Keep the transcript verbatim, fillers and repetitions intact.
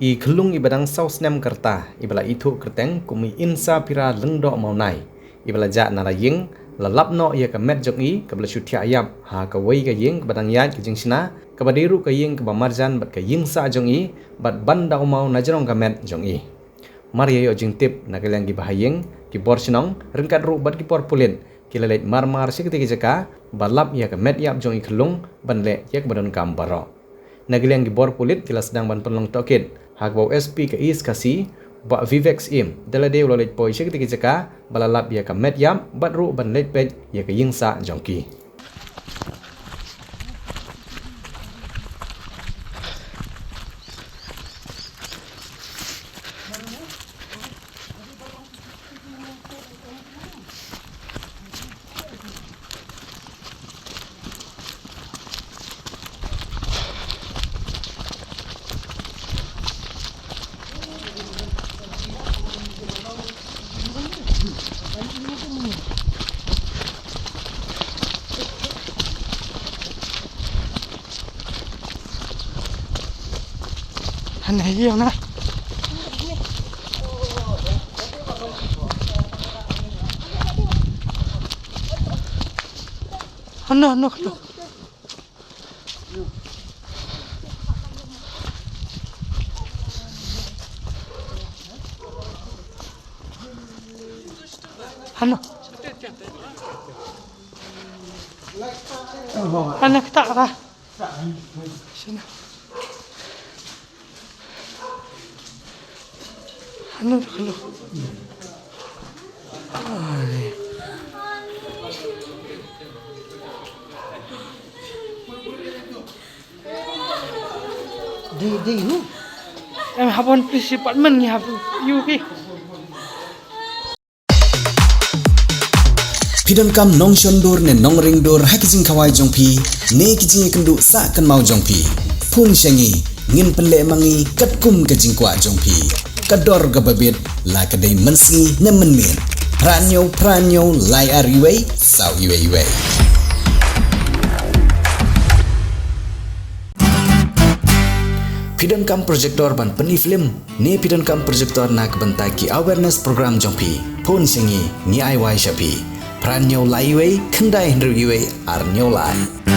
I khyllung iba dang saw snem ka rta, iba la ithuh kyrteng kum i Insa Pira Lyngdoh Mawnai, iba la jah na la ïing, la lap noh ïa ka met jong i kaba la shu thiah ïap ha kawei ka ïing kaba dang ïaid ka jingshna, kaba dei ruh ka ïing kaba marjan bad ka ïingsah jong i, bad ban da u maw na jrong ka met jong i. Mar ïa ïoh jingtip na ka liang ki bahaïing, ki bor shnong, ryngkat ruh bad ki bor pulit, ki la leit mar mar sha katei ka jaka ba lap ïa ka met ïap jong i khyllung ban leh ïa kaba donkam baroh. Na ka liang ki bor pulit ki la sdang ban pynlong tohkit ha kaba u S P ka East Khasi, Bah Vivek Syiem, da lade u la leit poi sha katei ka jaka ba la lap ïa ka met ïap bad ruh ban leit peit ïa ka ïingsah jong ki. Hana hiya na. Hana, hana, hana. Hana. Hana kita ra. Sini. Hanu dulu. Ai. Di, di, hu. Em, habon police department ni habu. Yu ki. Phi donkam nongshon dur ne nongring dur ha ki jingkhawai jong phi ne ki jingïakynduh sah kynmaw jong phi. Phone sha ngi, ngin pynleh ma ngi katkum ka jingkwah jong phi. Ka dor kaba bit, la ka dei mynsngi ne mynmiet. Phra hynñiew, phra hynñiew, lai ar iwei, saw iwei iwei. Phi donkam projector ban pyni film ne phi donkam projector na ka bynta ki awareness program jong phi. Phone sha ngi, ngi ai wai sha phi. Phra hynñiew lai iwei, khyndai hynriew iwei, ar hynñiew lai.